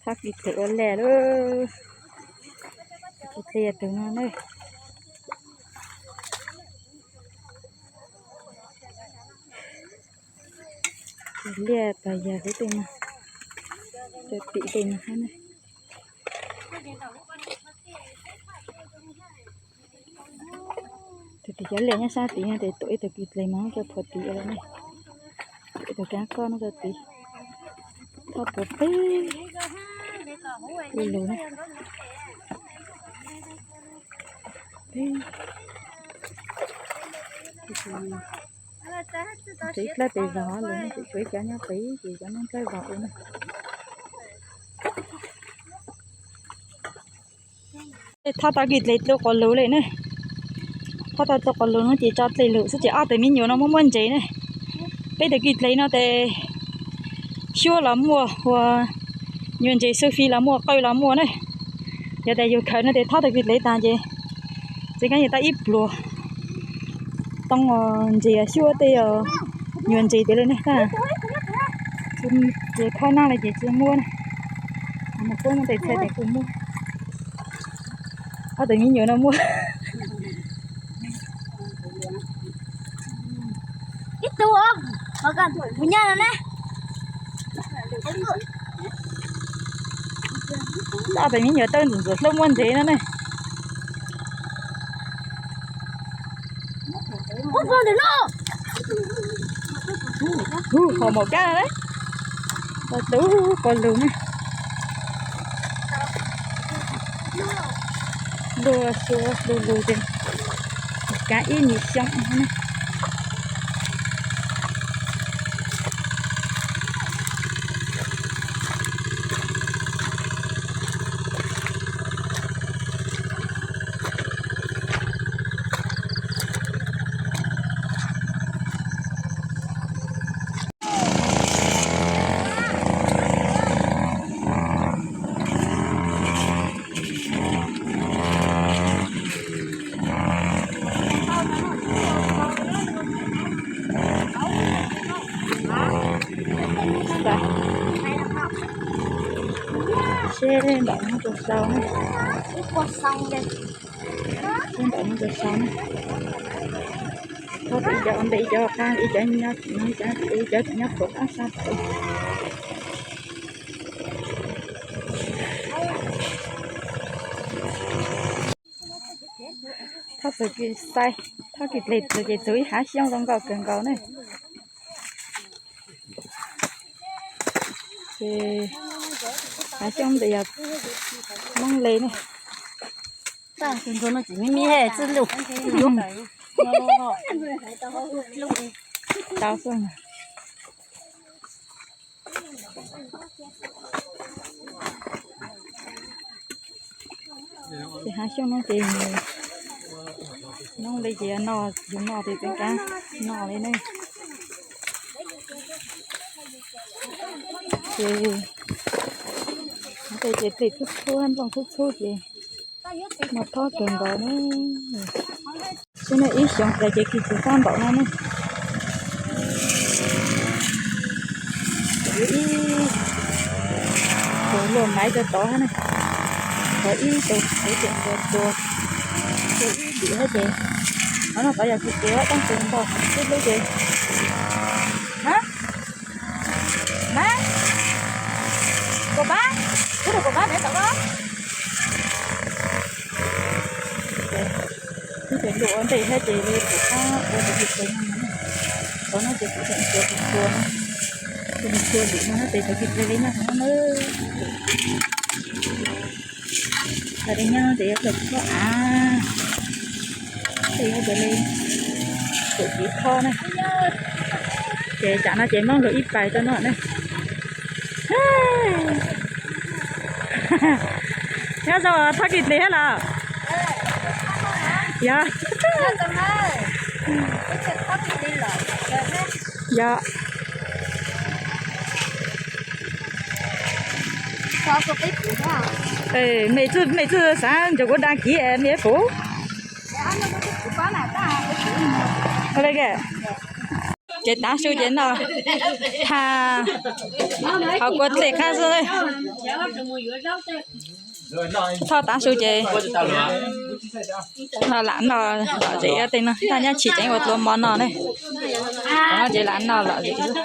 Thab kis dlem ua liaj lawm. Kis dlem yog tus no na. Kis liaj tas yog lub tej no, cov tim tej no thiab na. Tus tim cov liaj nyob sab tid no ces tuam ib tug kis dlem mas coj phuam tid lawm ne. Ib tug kab koj no rau tid. Thab puas peb lus na. Tsev dlaab tes zog lawm ne, tseem tshuav ib cov nyob pem ces cov noob dlaab zog ua na. Thab tau kis dlem dlua quas lus li ne. Thab tau dlua quas lus no ces tso dlej lug xwb ces ob tug me nyuam no muaj muaj ntses ne. Peb tug kis dlem no tes xyuab los muaj, ua nyuag ntses xwb fij los muaj, qawj los muaj na. Yog tas yug khawm no tes thab tau kis dlem tas ces tseem kaab yug tau ib pluag too ntses xyuab tej nyuag ntses tiag li ne. Tab sis khawb nag li ces tsis muaj na. Mus puab muaj tes txhais tes kuj muaj. Ob tug me nyuam no muaj. Ib tug, kuv nyaj no ne. Ob tug me nyuam tawb ntxuav ntxuav hlub muaj ntses no ne. Hu, ho maum kab no, tub quas lus ne. Lug xyuas lug lug ces kav ib nyuag xyoo ne. Seb npaum no rau sau na. Seb npaum no rau sau na. Thab ib cov ua ntej, ib cov qab, ib cov nyob tim no, ib cov tim, ib cov tim nyob puag qab sab tim. Thab txug kis xais, thab kis dlej txug ces txug ib hav xyoob zoo nkauj kawg nkaus ne. Ces hav xyoob ntawd yog Moob Le ne. Txij ntua no tsis me me he txij lug, tsis yuav tau xwb. Ces hav xyoob no ces Moob Le ces no, yus no ces tseem kav no li ne. Ces no ces dlej txhub txhub, nplooj txhub txhub ces no thob kawg nkaus ne. Xwb ne ib xyoos tas ces kis txug sab npaum no ne. Ib tug luaj maiv rau tod hab ne. Tod ib tug kuv tseem tua tua, tua ib dim hab ces, qhov no tod yog kis txug hab, taab tus npog tib lub ces, a, a, kuv pab, kuv tug kuv pab pem tod. Ib tug luaj ua ntej hab ces kuv pab ua tau kis txug no. Tod no ces kuv tseem tua tua, tua dim no hab ces tau kis txug li nyob hov na. Tau li nyob ces yuav tau txhob av, ces yuav tau li txug kis thob na. Ces tsam no ces Moob lug ib pais rau no ne. Nyob zoo, thob kis dlej hab los? Yog. Yog. Mej txawj, mej txawj xav nrug kuv dag kiv mej puv. Ua le ke. Ces tav su ces noj tha, qhov kua dlej qab xwb. Thoj tav su ces no lam noj lom zem tej no, noj nyob tsis tseem ua tua mov no ne. Qhov no ces lam noj lom zem xwb.